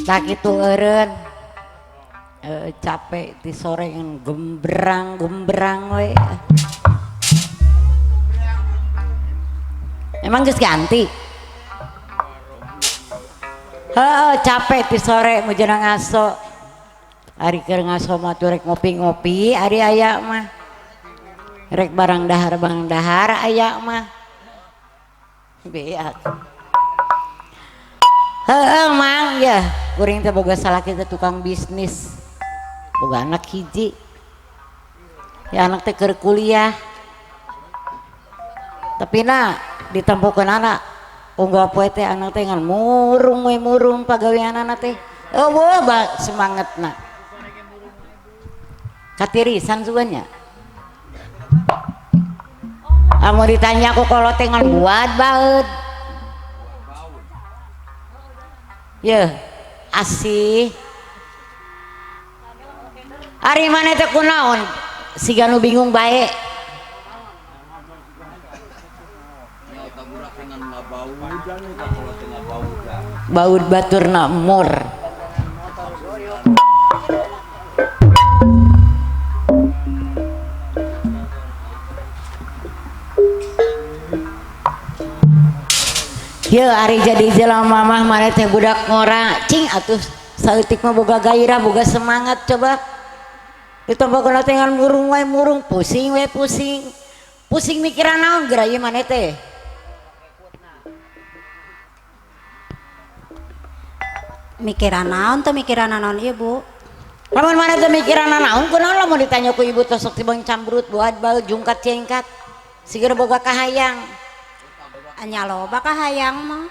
Tak kitu eureun. Capek ti sore ngan gembrang-gembrang we. Emang geus ganti? Heeh, capek ti sore mujana ngaso. Ari keur ngaso mah tuh rek ngopi-ngopi, ari aya mah. Rek barang dahar barang dahar aya mah. Beak. Heeh, Mang ya, kuring teh boga salaki teh tukang bisnis. Boga anak hiji. Ya anak teh keur kuliah. Tapi na ditempokeun anak unggal poe teh anak teh ngan murung we murung pagaweanana teh. Eueuh ba semangatna. Katirisan sugan nya. Amun ditanya ku kolot teh ngan buat baeud. Yeuh, asih. Ari maneh teh kunaon? Siga nu bingung bae. Baud baturna mur. Yeuh ari jadi jelema mah maneh teh budak ngora, cing atuh saeutik mah boga gairah, boga semangat coba. Ditompokeun teh ngan murung wae murung, pusing we pusing. Pusing mikiran naon geura ieu maneh teh? Mikiran naon teh mikiran naon ieu, Bu? Lamun maneh teh mikiran naon kunaon lamun ditanya ku ibu tos sok tibang cambrut, buat bae jungkat cengkat. Siga boga kahayang. Anya loba kahayang mah.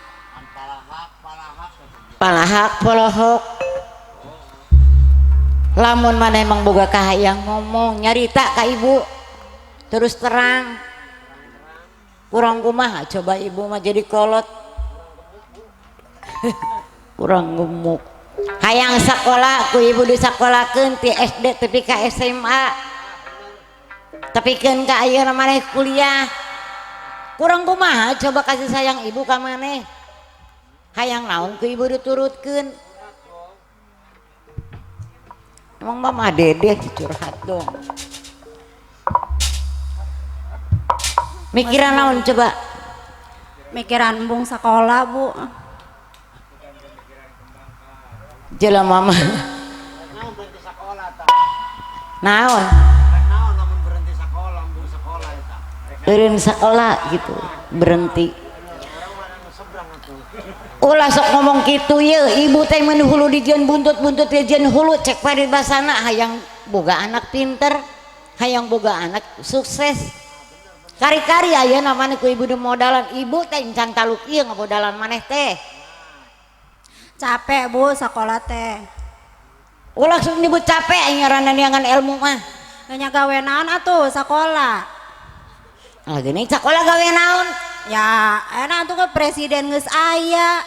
Palahak polohok. Lamun maneh emang boga kahayang ngomong nyarita ka ibu. Terus terang. Kurang kumaha coba ibu mah jadi kolot. Kurang gemuk. Hayang sakola ku ibu disakolakeun ti SD tepi ka SMA. Tepikeun ka ayeuna maneh kuliah. Kurang kumaha coba kasih sayang ibu ka maneh. Hayang naon ku ibu diturutkeun. Emang mama dedeh curhat dong. Mikiran naon coba? Mikiran embung sekolah, Bu. Jelema mama. Naon berhenti sekolah ta? Naon? Naon lamun berhenti sekolah, embung sekolah eta. Eureun sekolah gitu, berhenti. Ulah sok ngomong kitu ye, ibu teh mun hulu dijieun buntut-buntut dijieun hulu cek paribasana hayang boga anak pinter, hayang boga anak sukses. Kari-kari ayeuna maneh ku ibu di modalan, ibu teh encan taluk ieu ngamodalan maneh teh. Capek Bu sekolah teh. Ulah sok nyebut capek aing ngaranna neangan ilmu mah. Nya gawe naon atuh sekolah? Lah geuning sakola gawe naon? Ya, enak atuh ke presiden geus aya.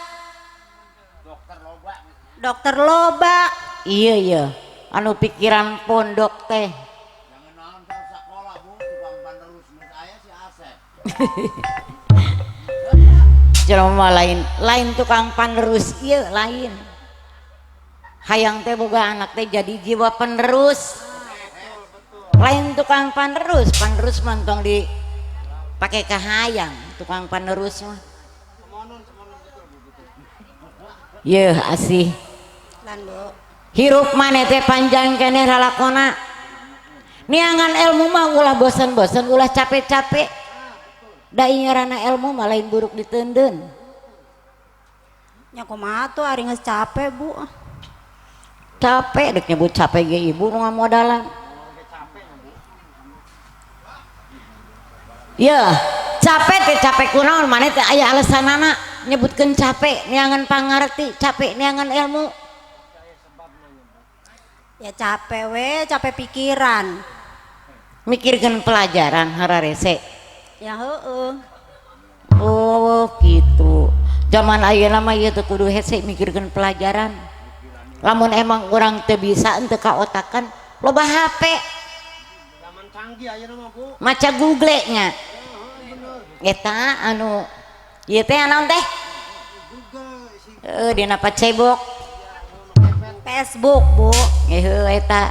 Dokter loba. Iya iya, anu pikiran pondok teh. Jangan naon sakola Bu, tukang panerus geus aya si Asep. Jelema lain, lain tukang panerus ieu lain. Hayang teh boga anak teh jadi jiwa penerus. Lain tukang panerus, panerus mah tong di pake kahayang, tukang panerus mah. Yeuh asih. Lan Bu. Hirup maneh teh panjang keneh lalakona. Niangan ilmu mah ulah bosen-bosen, ulah capek-capek. Da ngaranna ilmu mah lain buruk diteundeun. Nya kumaha tuh ari geus capek, Bu. Capek dek nyebut capek ge ibu nu ngamodalan. Yeuh, capek teh capek kunaon maneh teh aya alasanana nyebutkeun capek neangan pangarti, capek neangan ilmu. Ya capek we, capek pikiran. Mikirkeun pelajaran hararese. Ya heueuh. Oh gitu. Zaman ayeuna mah ieu teh kudu hese mikirkeun pelajaran. Lamun emang urang teu bisa henteu kaotakan, loba HP. Zaman canggih ayeuna mah, Bu. Maca Google nya. Eta anu ieu teh naon teh? Dina Facebook. Facebook, Bu. Heuh eta.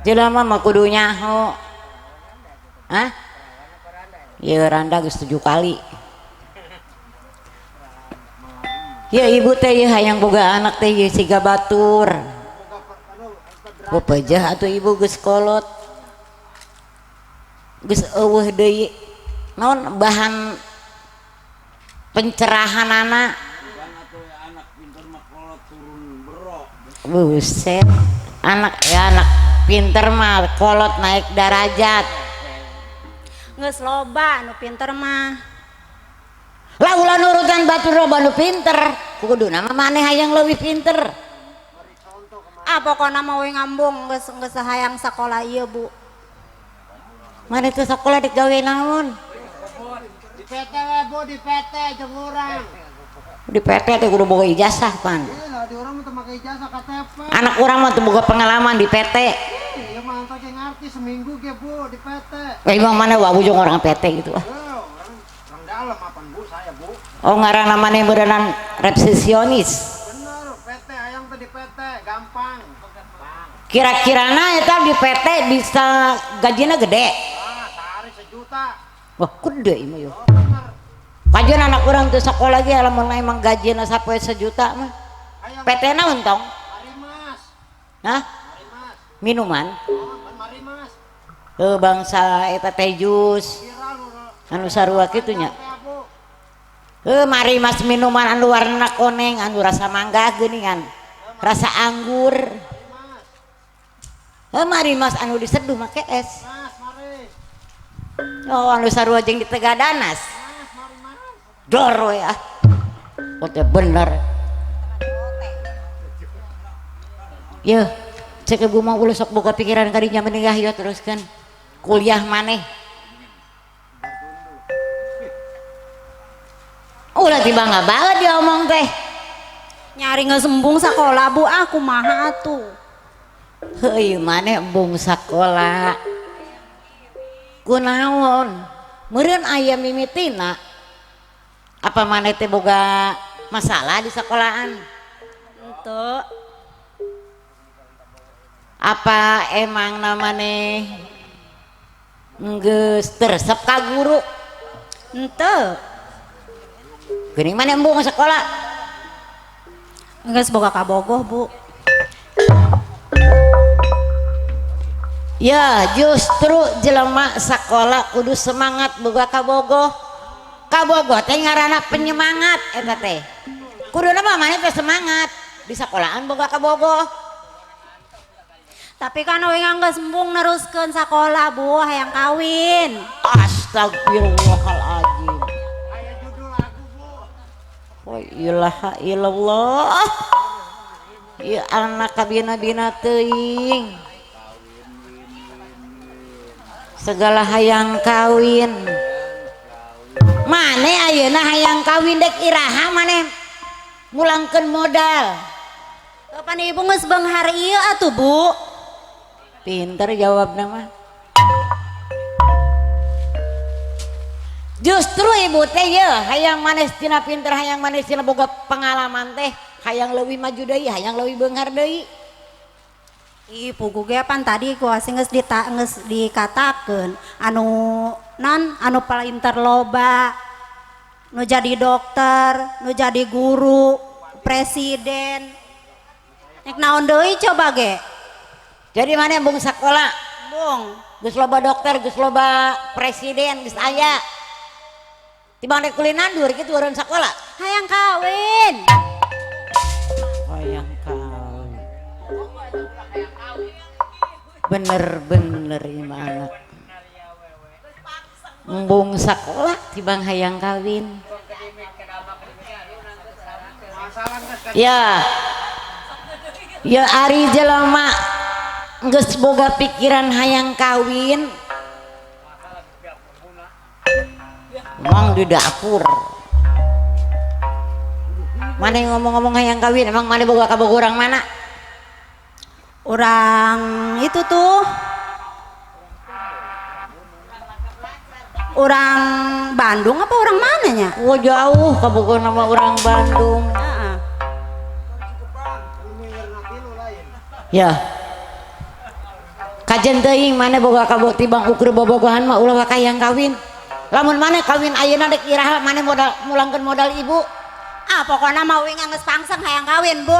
Jelema mah kudu nyaho. Hah? Ieu randa geus 7 kali. Ya ibu teh ieu hayang boga anak teh ieu siga batur. Pepejah atuh ibu geus kolot. Geus eueuh deui. Naon bahan pencerahanana? Buset. Anak ya anak pinter mah kolot naik darajat. Geus loba nu pinter mah. Lah ulah nurutan batur loba nu pinter. Kuduna mah maneh hayang leuwih pinter. Ah pokona mah we ngambung geus geus hayang sakola ieu, Bu. Maneh teh sakola dek gawe naon? Di PT we, Bu, di PT jeung urang. Di PT teh kudu boga ijazah pan. Iya, di urang mah teu make ijazah KTP. Anak urang mah teu boga pengalaman di PT. Iya mah antos ge ngarti seminggu ge, Bu, di PT. Emang mana wawu jeung orang PT gitu ah. Orang dalam apaan, Bu, saya, Bu. Oh ngaranna maneh beureunan resepsionis. Bener, PT hayang teh di PT, gampang. Kira-kirana eta di PT bisa gajina gede. Ah, sehari sejuta. Wah, gede ieu mah yo. Oh, bener. Kajian anak urang teu sakola ge lamun emang gajina sapoe sejuta mah. PT naon tong? Marimas. Hah? Marimas. Minuman. Oh, Marimas. Heuh bangsa eta teh jus. Anu sarua kitu nya. Heuh Marimas minuman anu warna koneng anu rasa mangga geuningan. Rasa anggur. Heuh Marimas anu diseduh make es. Oh anu sarua jeung di Tegadanas. Dor we ah. Oh teh bener. Yeuh, cek ibu mah ulah sok boga pikiran kadinya meningah yeuh teruskeun kuliah maneh. Ulah tiba nggak banget dia omong teh. Nyari geus embung sakola, Bu, ah kumaha atuh. Heuh maneh embung sakola. Kunaon? Meureun aya mimitina. Apa maneh teh boga masalah di sekolahan? Henteu. Apa emang namane geus teresep ka guru? Henteu. Geuning maneh embung sekolah? Geus boga kabogoh, Bu. Ya, justru jelema sakola kudu semangat boga kabogoh. Kabogoh teh ngaranna penyemangat eta teh. Kuduna mah maneh teh semangat di sekolahan boga kabogoh. Tapi kan we geus embung neruskeun sakola, Bu, hayang kawin. Astagfirullahaladzim. Aya judul lagu, Bu. La ilaha illallah. Ieu anak kabina-bina teuing. Segala hayang kawin. Maneh ayeuna hayang kawin dek iraha maneh ngulangkeun modal. Kapan ibu geus beunghar ieu atuh, Bu? Pinter jawabna mah. Justru ibu teh ye hayang maneh tina pinter, hayang maneh tina boga pengalaman teh, hayang leuwih maju deui, hayang leuwih beunghar deui. Ih, pugu ge pan tadi ku asing geus geus dikatakeun anu non anu palinter loba, nu jadi dokter, nu jadi guru, presiden. Nek naon deui coba ge? Jadi maneh embung sakola? Embung. Geus loba dokter, geus loba presiden, geus aya. Tibang rek kulin nandur kitu urang sakola. Hayang kawin. Hayang kawin. Bener-bener ieu mah anak. Embung sakola tibang hayang kawin. Ya. Ya ari jelema geus boga pikiran hayang kawin. Emang di dapur. Mana yang ngomong-ngomong hayang kawin, emang mana boga kabogoh urang mana? Orang itu tuh. Orang Bandung apa orang mananya? Wah jauh kabogoh nama orang Bandung. Heeh. Ya. Kajen teuing maneh boga kabogoh tibang ukur bobogohan mah ulah waka hayang kawin. Lamun maneh kawin ayeuna dek iraha maneh modal mulangkeun modal ibu. Ah pokona mah uing geus pangseng hayang kawin, Bu.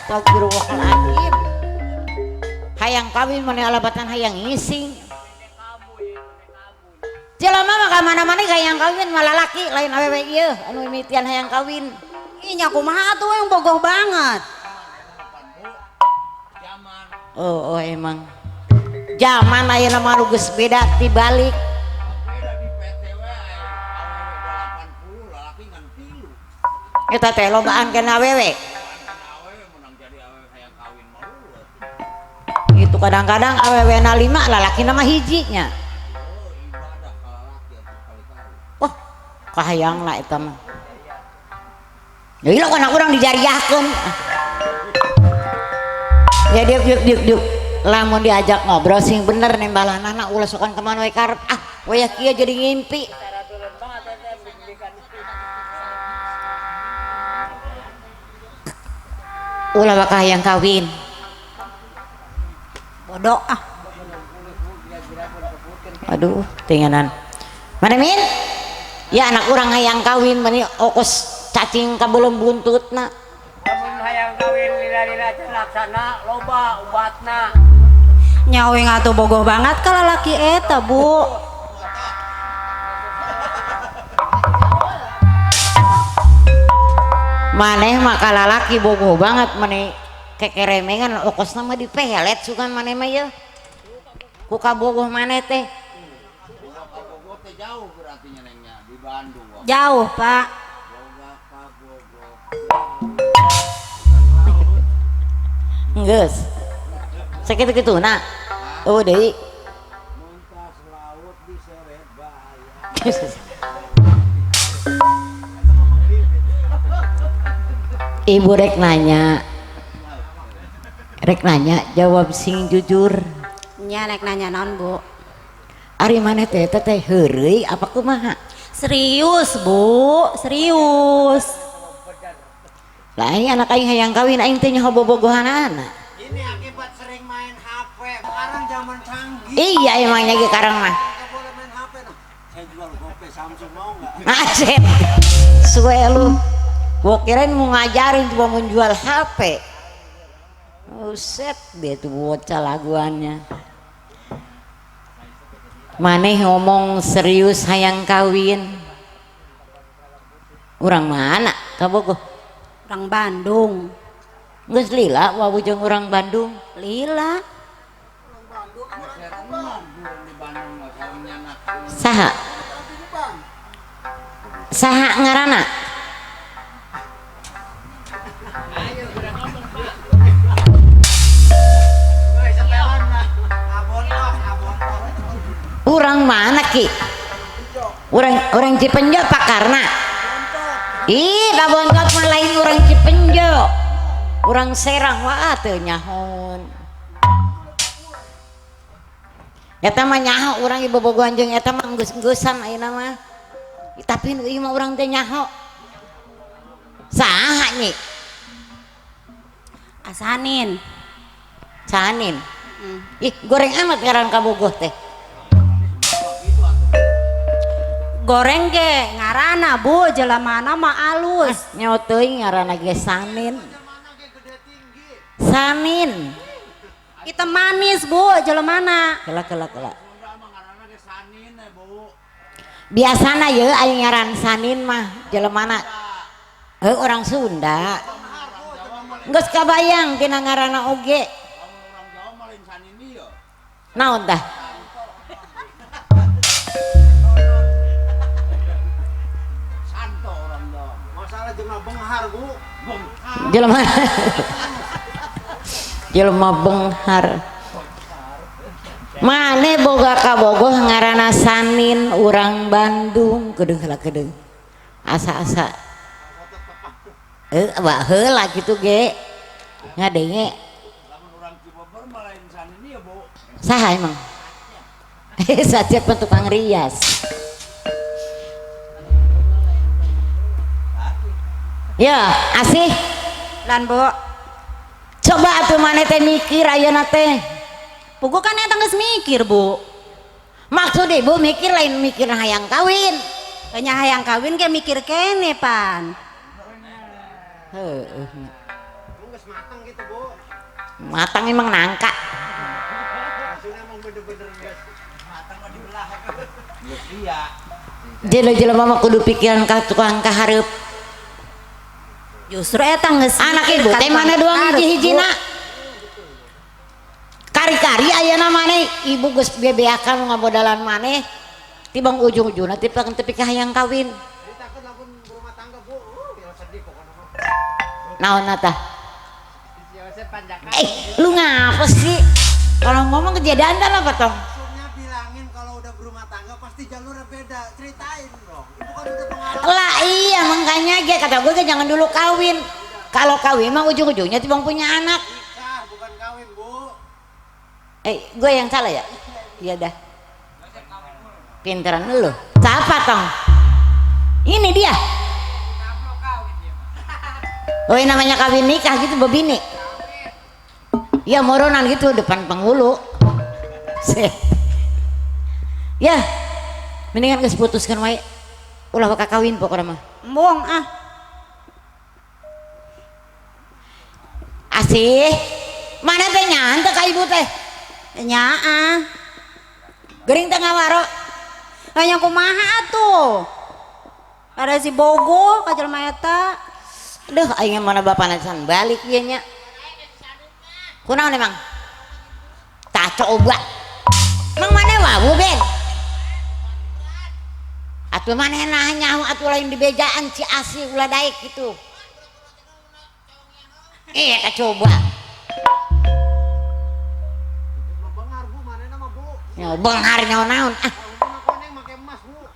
Astagfirullahaladzim. Hayang kawin maneh alabatan hayang ngising. Jelema mah ka mana-mana hayang kawin malah laki lain awewe ieu anu mimitian hayang kawin. Ih nya kumaha atuh yang bogoh banget. Oh, oh emang. Zaman ayeuna mah geus beda tibalik. Beda di PTW awewe 80 lalaki ngan 3. Eta teh lobaan kana awewe. Awewe menang jadi awewe hayang kawin mah eueuh. Itu kadang-kadang awewe na 5 lalaki na mah hiji nya. Oh, ibadah ka lalaki atuh kali-kali. Wah, kahayangna eta mah. Ya ieu kana urang dijariahkeun. Ya diuk diuk diuk diuk. Lamun diajak ngobrol sing bener nembalanana ulah sokan ka mana we karep. Ah, wayah kieu jadi ngimpi. Ulah bakal hayang kawin. Bodoh ah. Aduh, tinganan. Mana min? Ya anak urang hayang kawin mani okos cacing ka belum buntutna. Lamun hayang kawin lila-lila can laksana loba ubatna. Nya uing atuh bogoh banget ka lalaki eta, Bu. Maneh mah ka lalaki bogoh banget maneh kekeremengan okosna mah dipelet sugan maneh mah yeuh. Ku kabogoh maneh teh. Kabogoh teh jauh berarti nya nengnya di Bandung. Wah. Jauh, Pak. Boga kabogoh. Geus. Sakitu-kitu na. Oh deui. Muntas laut diseret bahaya. Ibu rek nanya. Rek nanya jawab sing jujur. Nya rek nanya naon, Bu? Ari maneh teh eta teh heureuy apa kumaha? Serius, Bu, serius. Lah aing anak aing hayang kawin aing teh nyaho bobogohanana. Ini akibat sering main HP. Sekarang zaman canggih. Iya emangnya ge karang mah. Nggak boleh main HP nah. Saya jual gope Samsung mau nggak? Asep. Suwe lu. Gua kirain mau ngajarin cuma mau jual HP. Buset dia tuh bocah laguannya. Maneh ngomong serius hayang kawin. Urang mana kabogoh? Orang Bandung. Geus lila wawu jeung urang Bandung. Lila. Saha? Saha ngaranna? Urang mana ki? Urang Cipenjo Pakarna. Ih, kabontot mah lain urang Cipenjo. Urang Serang wah teu nyahoon. Eta mah nyaho urang ieu bobogohan jeung eta mah geus-geusan ayeuna mah. Tapi nu ieu mah urang teh nyaho. Saha nyi? Asanin. Sanin. Ih, goreng amat ngaran kabogoh teh. Goreng ge ngarana Bu, jelemana mah alus. Ah, nyaho teuing ngaranna ge Sanin. Sanin. Hitam manis Bu, jelemana. Kela kela kela. Biasana ye aing ngaran Sanin mah jelemana. Heuh orang Sunda. Geus kabayang tina ngaranna oge. Naon tah? Benghar Bu, benghar. Jelema. Jelema benghar. Mane boga kabogoh ngaranna Sanin urang Bandung kedeung heula kedeung. Asa-asa. Baheula kitu ge. Ngadenge. Lamun urang Cibeber mah lain Sanin ieu, Bu. Saha emang? Sajet mah tukang rias. Ya, asih. Lan Bu. Coba atuh maneh teh mikir ayeuna teh. Pugu kan eta geus mikir, Bu. Maksud ibu mikir lain mikir hayang kawin. Nya hayang kawin ge mikir kene pan. Heeh. Bu geus matang gitu, Bu. Matang emang nangka. Maksudnya emang bener-bener geus matang mah dibelah. Geus dia. Jelema-jelema mah kudu pikiran ka tukang kahareup. Justru eta geus anak ibu teh mana doang hiji-hijina. Kari-kari ayeuna maneh ibu geus bebeakan ngamodalan maneh tibang ujung-ujungna tepi ka hayang kawin. Takut lamun berumah tangga, Bu. Ya sedih pokona mah. Naon tah? Lu ngapa sih? Kalau ngomong kejadian apa tong? Maksudnya bilangin kalau udah berumah tangga pasti jalurnya beda. Ceritain dong. Ibu kan udah pengalaman. Lah iya makanya aja kata gue jangan dulu kawin. Kalau kawin mah ujung-ujungnya tibang punya anak. Nikah bukan kawin, Bu. Gue yang salah ya? Iya dah. Pinteran lu. Siapa tong? Ini dia. Oh ini namanya kawin nikah gitu bebini. Ya moronan gitu depan penghulu. Ya, mendingan geus putuskeun wae. Ulah waka kawin pokokna mah. Embung ah. Asih, mana teh nyantek ka ibu teh? Nyaah. Geuring teh ngawaro. Nya kumaha atuh? Ada si Bogo ka jelema eta. Duh, aing mana bapana can balik ieu nya. Kunaon emang? Tah coba. Emang mana wawu Ben? Atuh maneh nanya atuh lain di bejaan si Asih ulah daek gitu. Iya tak coba. Bengar Bu, manehna mah Bu. Nya bengar nyaho naon ah. Koneng make emas, Bu.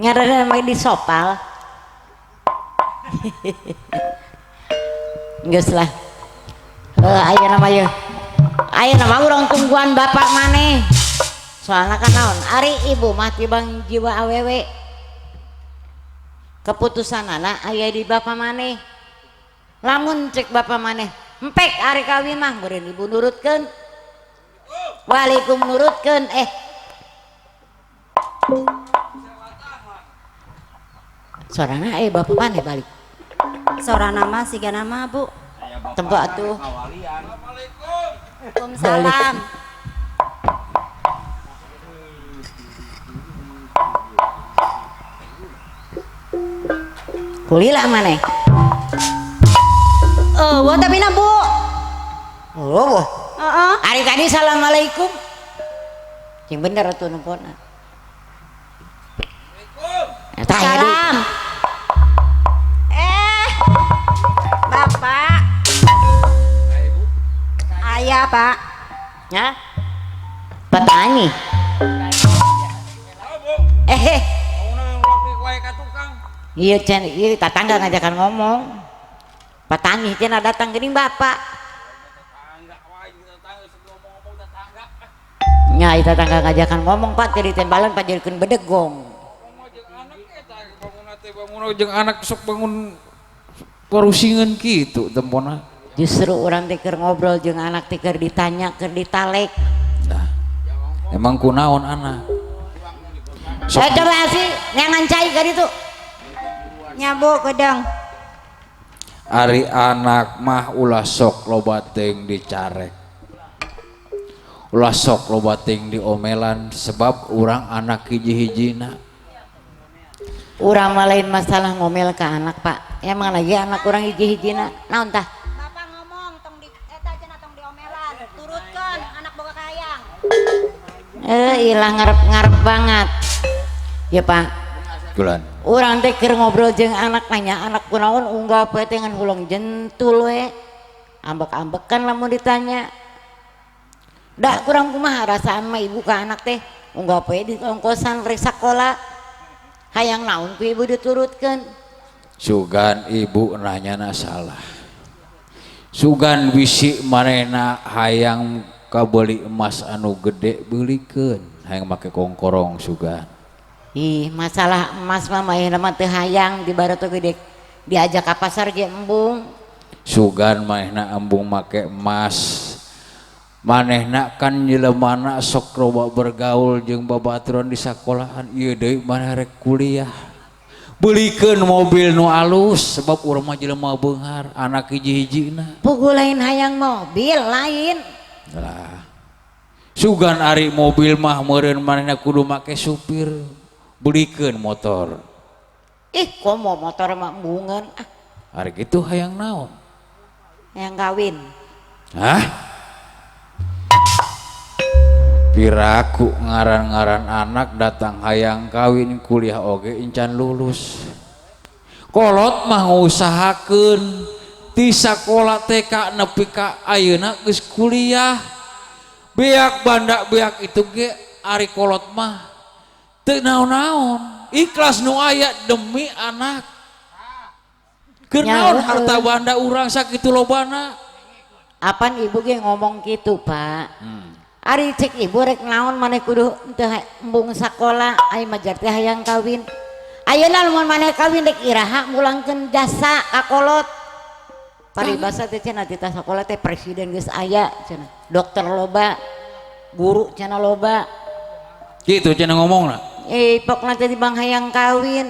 Ngaranna mah di sopal. Geus lah. Ayeuna mah yeuh. Ayeuna mah urang tungguan bapak maneh. Soalna kan naon? Ari ibu mah tibang jiwa awewe. Keputusanana aya di bapak maneh. Lamun cek bapak maneh, empek ari kawin mah meureun ibu nurutkeun. Waalaikum nurutkeun eh. Sorana bapak maneh balik. Sorana mah sigana mah, Bu. Tempat atuh. Waalaikumsalam. Kulila maneh. Eueuh tapi na, Bu. Oh. Heeh. Ari tadi assalamualaikum. Sing bener atuh nempona. Waalaikumsalam. Salam. Bapak. Ayah, Pak. Ya? Petani. Iya, Cen, iya tetangga ngajakan ngomong. Petani cenah datang geuning bapak. Nya ieu tetangga ngajakan ngomong Pak teh ditembalan Pak jadikeun bedegong. Bangun jeung anak sok bangun parusingan kitu tempona. Justru urang teh keur ngobrol jeung anak teh keur ditanya keur ditalek. Nah, emang kunaon anak? Sok coba sih nyangan cai ka ditu. Nya Bu gedang. Ari anak mah ulah sok loba teuing dicarek. Ulah sok loba teuing diomelan sebab urang anak hiji-hijina. Urang mah lain masalah ngomel ke anak Pak. Emang lagi anak urang hiji-hijina. Naon tah? Bapak ngomong tong di eta cenah tong diomelan. Turutkeun anak boga kahayang. Ilah ngarep-ngarep banget. Ya Pak. Kulan. Urang teh keur ngobrol jeung anak nanya anak kunaon unggah poe teh ngan huleng jentul we. Ambek-ambekan lamun ditanya. Da kurang kumaha rasaan mah ibu ka anak teh unggah poe di ongkosan rek sakola. Hayang naon ku ibu diturutkeun. Sugan ibu nanyana salah. Sugan bisi manehna hayang kabeuli emas anu gede beulikeun, hayang make kongkorong sugan. Ih, masalah emas mah manehna mah teu hayang di baroto gede. Diajak ka pasar ge embung. Sugan manehna embung make emas. Manehna kan jelemana sok loba bergaul jeung babaturan di sakolahan. Ieu deui maneh rek kuliah. Belikeun mobil nu alus sebab urang mah jelema beunghar, anak hiji-hijina. Puguh lain hayang mobil lain. Lah. Sugan ari mobil mah meureun manehna kudu make supir. Belikeun motor. Ih, komo motor mah embungeun ah. Ari kitu hayang naon? Hayang kawin. Hah? Piraku ngaran-ngaran anak datang hayang kawin kuliah oge encan lulus. Kolot mah ngusahakeun ti sakola TK nepi ka ayeuna geus kuliah. Beak banda beak itu ge ari kolot mah teu naon-naon. Ikhlas nu aya demi anak. Keur naon harta banda urang sakitu lobana. Apan ibu ge ngomong kitu, Pak. Ari cek ibu rek naon maneh kudu teu embung sakola, ai majar teh hayang kawin. Ayeuna lamun maneh kawin rek iraha mulangkeun jasa ka kolot. Paribasa teh cenah tita sakola teh presiden geus aya cenah, dokter loba, guru cenah loba. Kitu cenah ngomongna. Pokna teh dibang hayang kawin.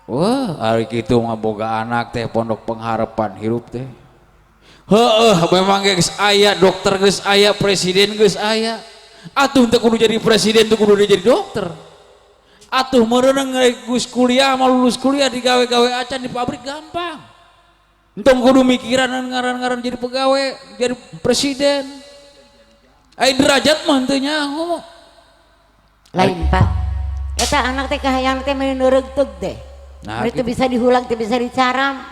Wah, ari kitu mah boga anak teh pondok pengharapan hirup teh. Heeh, memang geus aya dokter geus aya, presiden geus aya. Atuh teu kudu jadi presiden, teu kudu jadi dokter. Atuh meureun geus kuliah mah lulus kuliah digawe-gawe acan di pabrik gampang. Entong kudu mikiran ngaran-ngaran jadi pegawai, jadi presiden. Ai derajat mah henteu nyaho. Lain, Pak. Eta anak teh kahayang teh meuni neureugteug teh. Nah, itu bisa dihulang, teh bisa dicaram.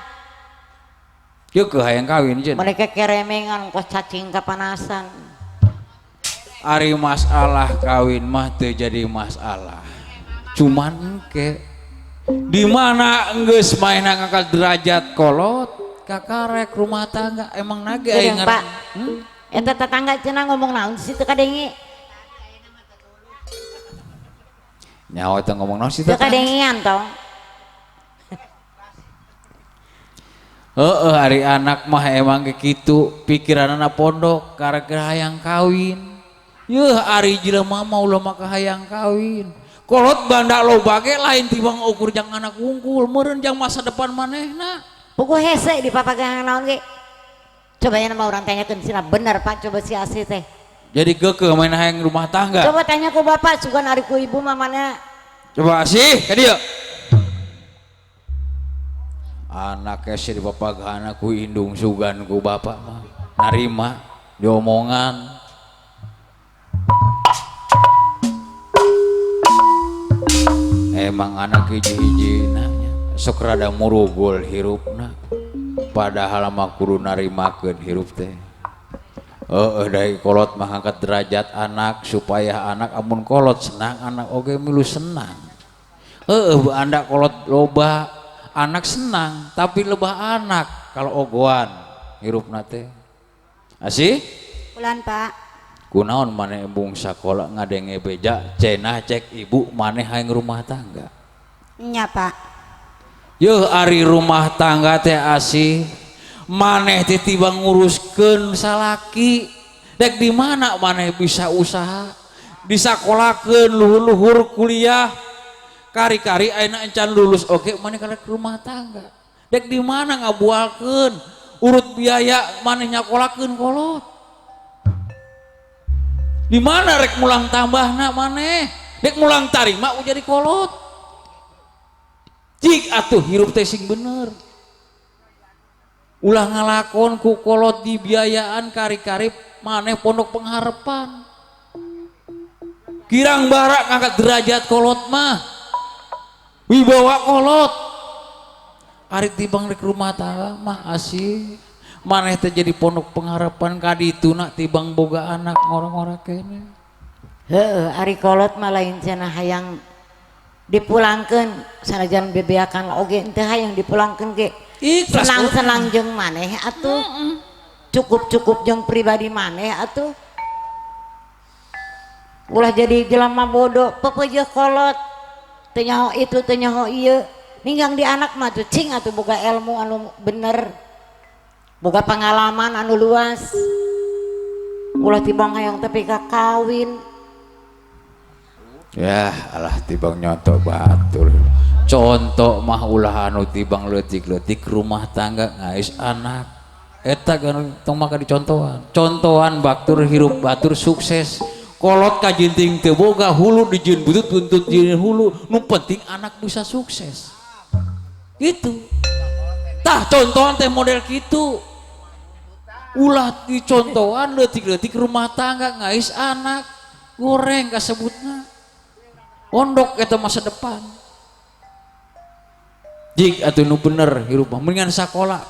Yuk ke hayang kawin jen. Mereka keremengan kos cacing kepanasan. Ari masalah kawin mah teu jadi masalah. Cuman engke di mana geus maena ngangkat derajat kolot kakarek rumah tangga emang nage aing Pak. Eta tetangga cenah ngomong naon sih teu kadenge. Nyawa teh ngomong naon sih teu kadengean tong. Heeh, ari anak mah emang kitu pikiranana pondok karek hayang kawin. Yeuh ari jelema mah ulah mah hayang kawin. Kolot banda loba ge lain tibang ukur jang anak wungkul, meureun jang masa depan manehna. Puguh hese di papagangan naon ge. Coba nya mah urang tanyakeun sina bener Pak, coba si Asih teh. Jadi geukeuh main hayang rumah tangga. Coba tanya ku bapak sugan ari ku ibu mah mana. Coba Asih ka dieu. Anak hese di papagana ku indung sugan ku bapak mah narima diomongan. Emang anak hiji-hijina sok rada murugul hirupna padahal mah kudu narimakeun hirup teh. Heeh, dari kolot mah ngangkat derajat anak supaya anak amun kolot senang, anak oge milu senang. Heeh, anda kolot loba anak senang, tapi lebah anak kalau ogoan hirupna teh. Asih? Ulan Pak. Kunaon maneh embung sakola ngadenge beja cenah cek ibu maneh hayang rumah tangga. Nya Pak. Yeuh ari rumah tangga teh asih maneh teh tiba nguruskeun salaki. Dek di mana maneh bisa usaha? Disakolakeun luhur-luhur kuliah. Kari-kari ayeuna encan lulus oge maneh karek rumah tangga. Dek di mana ngabualkeun urut biaya maneh nyakolakeun kolot. Di mana rek mulang tambahna maneh? Dek mulang tarima jadi kolot. Cik atuh hirup teh sing bener. Ulah ngalakon ku kolot dibiayaan kari-kari maneh pondok pengharapan. Kirang barak ngangkat derajat kolot mah. Wibawa kolot. Ari tibang rek rumah tangga mah asih. Maneh teh jadi pondok pengharapan kadituna tibang boga anak ngora-ngora kene. Heeh, ari kolot mah lain cenah hayang dipulangkeun sanajan bebeakan oge henteu hayang dipulangkeun ge. Senang-senang jeung maneh atuh. Cukup-cukup jeung pribadi maneh atuh. Ulah jadi jelema bodoh, pepeujeuh kolot. Teu nyaho itu, teu nyaho ieu. Ninggang di anak mah tuh cing atuh boga ilmu anu bener. Boga pengalaman anu luas. Ulah tibang hayang tepi ka kawin. Ya alah tibang nyontok batur. Contoh mah ulah anu tibang leutik-leutik rumah tangga ngais anak. Eta kan tong maka dicontohan. Contohan batur hirup batur sukses. Kolot kajinting teu boga hulu dijieun butut buntut dijieun hulu. Nu penting anak bisa sukses. Gitu. Tah contohan teh model kitu. Ulah dicontohan leutik-leutik rumah tangga ngais anak. Goreng kasebutna. Pondok eta masa depan. Jik atuh nu bener hirup mah mendingan sakola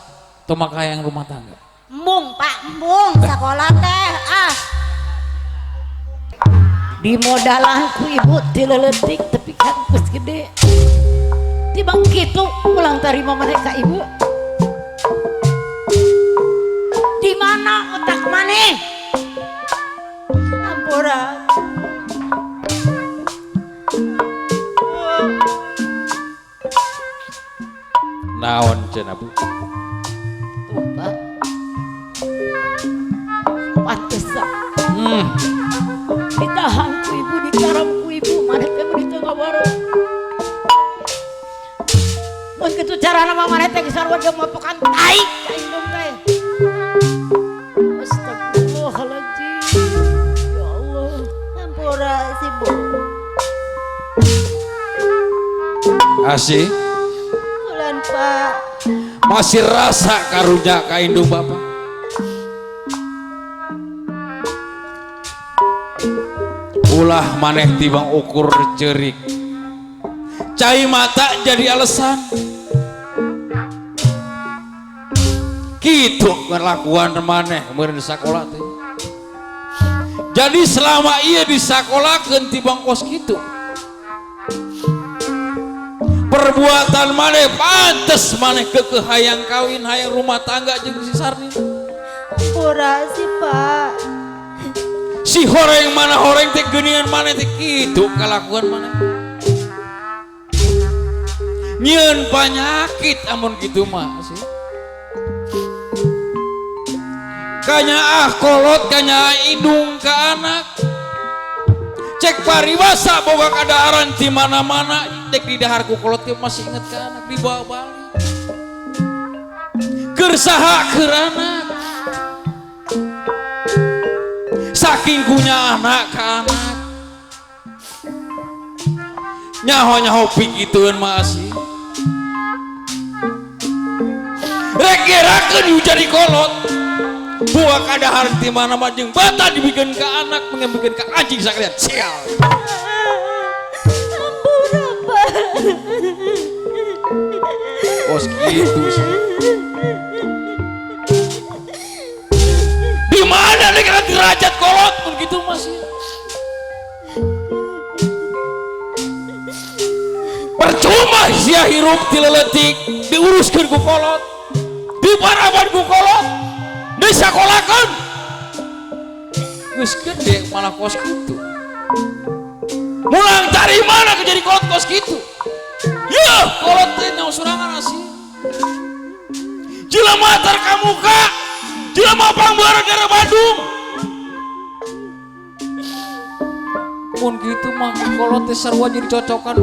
tong maka hayang rumah tangga. Embung Pak, embung sakola teh ah. Di modalan ku ibu ti leutik tepi ka geus gede. Tibang kitu ulang tarima maneh ka ibu. Di mana otak maneh? Ampura. Naon cenah Bu? Tuh Pak. Pantesan. Ditahan ku ibu, dikaram ku ibu, maneh teh meuni teu ngabaro. Mun kitu carana mah maneh teh geus sarua jeung mopokan tai ka indung teh. Astagfirullahaladzim. Ya Allah. Ampura si Bu. Asih. Bulan Pak. Masih rasa karunya ka indung bapak. Ulah maneh tibang ukur cerik. Cai mata jadi alasan. Kitu kelakuan maneh meureun di sakola teh. Jadi selama ieu disakolakeun tibang kos kitu. Perbuatan maneh pantes maneh keukeuh hayang kawin hayang rumah tangga jeung si Sarni. Ampura si Pak. Si horeng mana horeng teh geuningan maneh teh kitu kalakuan maneh. Nyieun panyakit amun kitu mah sih. Kanyaah kolot kanyaah indung ka anak. Cek paribasa boga kadaharan di mana-mana dek di dahar ku kolot teh masih inget ka anak dibawa balik. Keur saha keur anak. Saking kunya anak ka anak. Nyaho-nyaho pikitueun mah asih. Rek gerakeun jadi kolot. Buah kadahar di mana-mana jeung bata dibikeun ka anak, mengemikeun ka anjing sakalian. Sial. Ampura Pak. Kos kitu sih. Di mana nih kan derajat kolot pun gitu masih. Percuma sia hirup ti leutik diuruskeun ku kolot. Diparaban ku kolot. Disakolakeun. Geus gede malah kos kitu. Mulang cari mana ke jadi kolot kos kitu. Yeuh, kolot teh nyaho sorangan asih. Jelema terkamuka, jelema pangbarang daerah Bandung. Mun kitu mah kolot teh sarua jadi cocokan.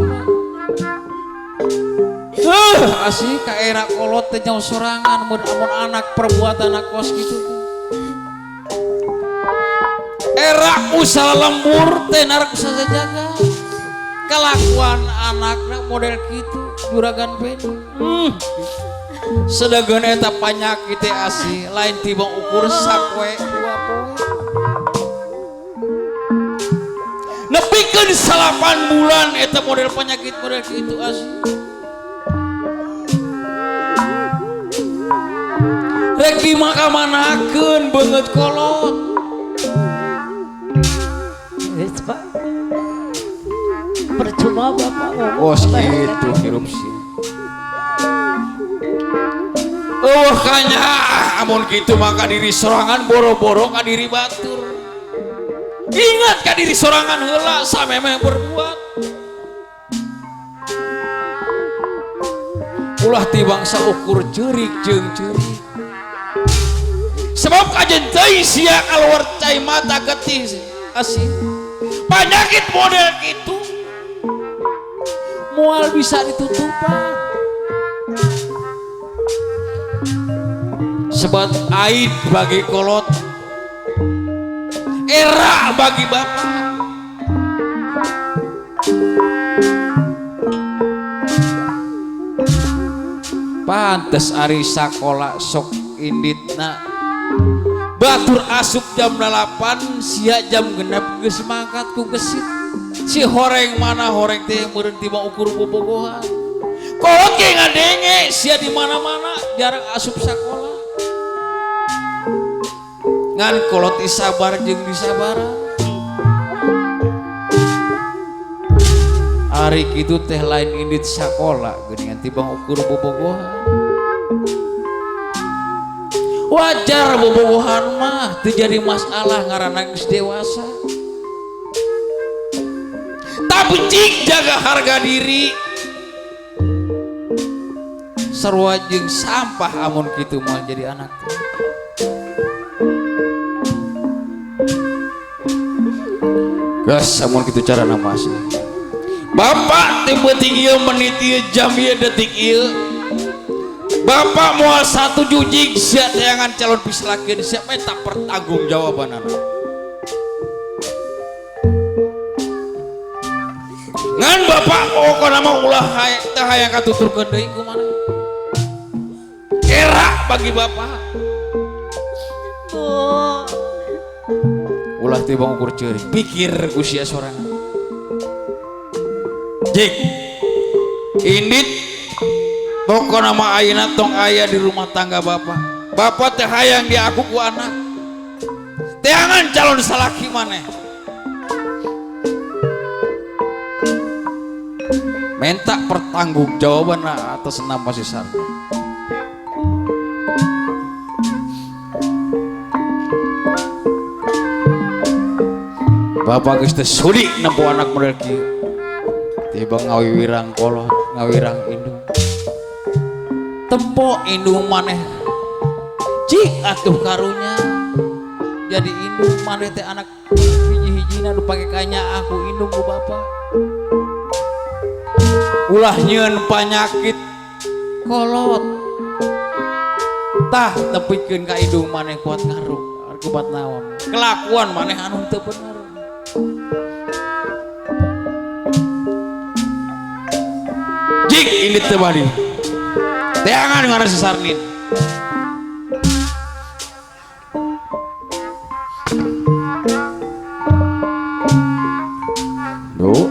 Asih ka era kolot teh nyaho sorangan mun amun anak perbuatan anak kos kitu. Era usaha lembur teh narak usaha jaga. Kelakuan anakna model kitu juragan Beni. Sedangkan eta panyakit teh asih lain tibang ukur sapoe dua poe. Nepikeun 8 bulan eta model penyakit model kitu asih. Rek dimakamanakeun beungeut kolot. Geus Pak. Percuma Bapak ngomong. Oh kitu hirup sih. Oh kanya amun kitu maka diri sorangan boro-boro ka diri batur. Ingat ka diri sorangan heula samemeh berbuat. Ulah ti bangsa ukur ceurik jeung ceurik. Sebab kajen teuing sia kaluar cai mata getih asih. Penyakit model kitu moal bisa ditutupan. Sebab aib bagi kolot, era bagi bapak. Pantes ari sakola sok inditna batur asup jam 8 sia jam 6 geus mangkat ku gesit. Si horeng mana horeng teh meureun tiba ukur bobogohan. Kolot ge ngadenge sia di mana-mana jarang asup sakola. Ngan kolot isabar jeung disabaran. Ari kitu teh lain indit sakola geuningan tibang ukur bobogohan. Wajar bobogohan mah teu jadi masalah ngaranna geus dewasa. Tapi cik jaga harga diri. Sarua jeung sampah amun kitu moal jadi anak teh. Gas amun kitu carana masih. Bapak teu peuting ieu menit ieu jam ieu detik ieu. Bapak moal satuju jig sia teangan calon pislakeun sia meta pertanggungjawabanana. Ngan bapak pokona mah ulah teh hayang katuturkeun deui ku maneh. Era bagi bapak. Bu. Ulah teh bang ukur ceurik, pikir ku sia sorangan. Jik. Indit pokona mah ayeuna tong aya di rumah tangga bapak. Bapak teh hayang diaku ku anak. Teangan calon salaki maneh. Minta pertanggungjawaban atas nama si Sarno. Bapak geus teu sudi nempo anak model kieu. Tiba ngawiwirang kolot, ngawirang indung. Tempo indung maneh. Cik atuh karunya. Jadi indung maneh teh anak hiji-hijina nu pake kanya aku indung ku bapak. Ulah nyieun panyakit kolot. Tah tepikeun ka indung maneh kuat ngaruh, kuat naon. Kelakuan maneh anu teu bener. Jik ini teu bali. Teangan ngaran si Sarnin. Duh.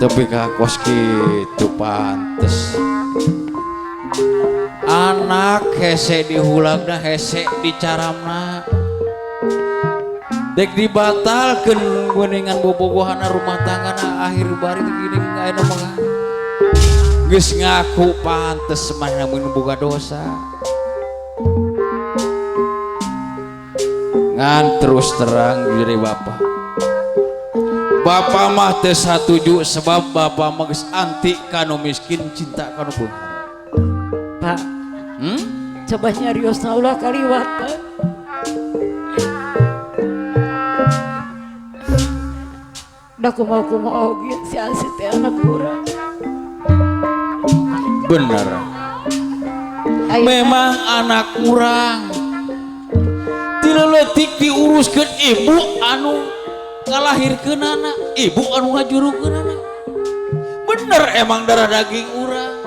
Tapi ka kos kitu pantes. Anak hese dihulangna hese dicaramna. Dek dibatalkeun geuningan bobogohana rumah tanggana akhir bari gini ayeuna mah. Geus ngaku pantes manehna mun boga dosa. Ngan terus terang diri bapak. Bapak mah teu satuju sebab bapak mah geus anti kanu miskin cinta kanu beunghar. Pak. Coba nyariosna ulah kaliwatan. Da kumaha-kumaha oge si Asih teh anak urang. Bener. Memang anak urang. Ti leutik diuruskeun ibu anu ngalahirkeun anak, ibu anu ngajurukeun anak. Bener emang darah daging urang.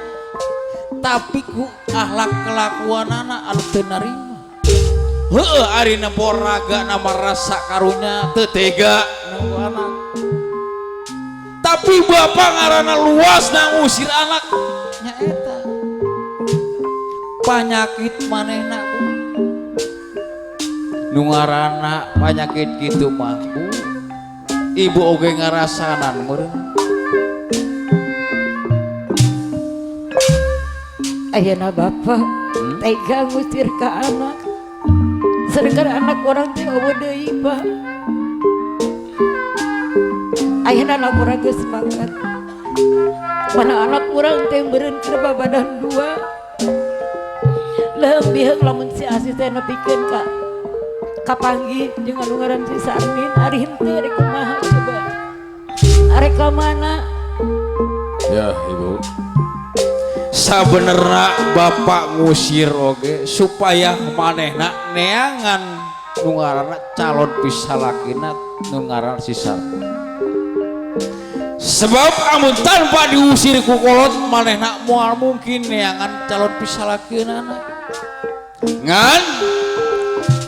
Tapi ku akhlak kelakuan anak anu teu narima. Heueuh ari nempo raga nama rasa karunya teu tega nempo anak. Tapi bapak ngaranna luas na ngusir anak nyaeta. Panyakit manehna bu. Nu ngaranna panyakit kitu mah bu. Ibu oge ngarasanan meureun. Ayeuna bapak tega ngusir ka anak. Sedangkan anak orang teh eueuh deui Pak. Ayeuna anak urang geus semangat. Mana anak urang teh meureun keur babadan dua. Leumpieung lamun si Asih teh nepikeun ka kapanggih jeung anu ngaran si Sarmin ari henteu rek kumaha coba. Arek ka mana? Ya ibu. Sabenerna bapak ngusir oge supaya manehna neangan nu ngaranna calon pisalakina nu ngaranna si Sarmin. Sebab amun tanpa diusir ku kolot manehna moal mungkin neangan calon pisalakina. Ngan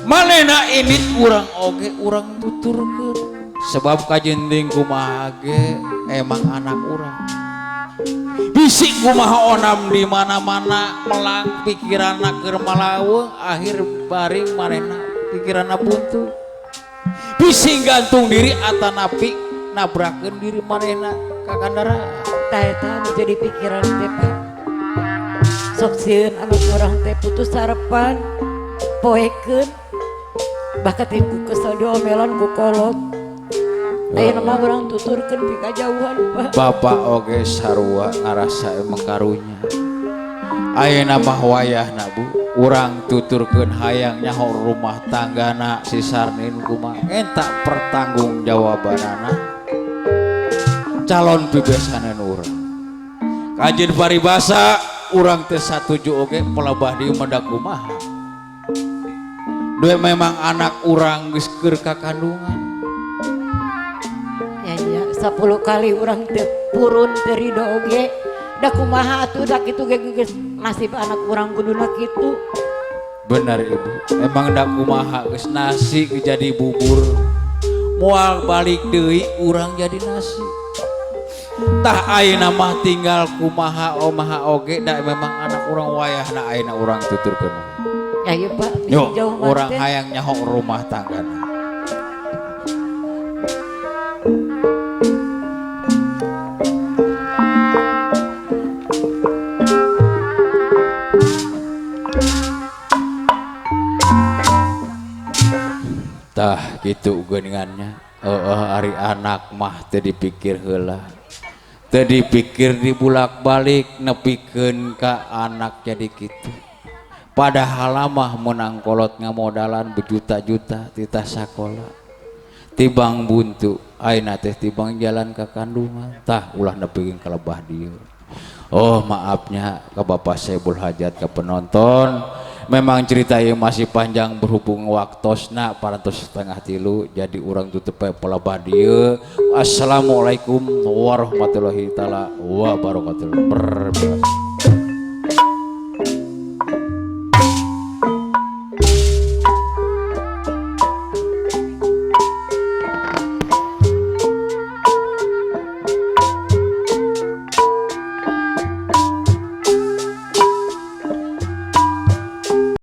manehna indit urang oge urang tuturkeun. Sebab kajenting kumaha ge emang anak urang. Bisi kumaha onam di mana-mana melang pikiranna keur malaweng akhir baring manehna pikiranna buntu. Bisi gantung diri atanapi nabrakeun diri manehna ka kandaraan. Tah eta anu jadi pikiran teh Pak. Sok sieun anak urang teh putus harapan, poekeun bahkan teh ku kesel diomelan ku kolot. Ayeuna mah urang tuturkeun ti kajauhan Pak. Bapak oge sarua ngarasa emang karunya. Ayeuna mah wayahna Bu, urang tuturkeun hayang nyaho rumah tanggana si Sarnin kumaha eta pertanggungjawabanana calon pibesanan urang. Kajeun paribasa urang teh satuju oge pelebah dieu mah da kumaha. Duwe memang anak urang geus keur kakandungan. Ya ya 10 kali urang teh purun teu rido oge. Da kumaha atuh da kitu ge geus nasib anak urang kuduna kitu. Benar ibu, emang da kumaha geus nasi jadi bubur. Moal balik deui urang jadi nasi. Tah ayeuna mah tinggal kumaha omaha oge da memang anak urang wayahna ayeuna urang tuturkeun. Ya ieu Pak, Yo, jauh mah urang teh. hayang nyaho rumah tanggana. Tah gitu geuningannya. Heeh ari anak mah teu dipikir heula. Teu dipikir dibulak-balik nepikeun ka anak jadi kitu. Padahal mah meunang kolot ngamodalan berjuta-juta titah sakola. Tibang buntu ayeuna teh tibang jalan ka kandungan. Tah ulah nepikeun ka lebah dieu. Oh maafnya ke Bapak Saibul Hajat ke penonton. Memang cerita yang masih panjang berhubung waktosna parantos 2:30 jadi urang tutup pelebah dieu. Assalamualaikum warahmatullahi taala wabarakatuh.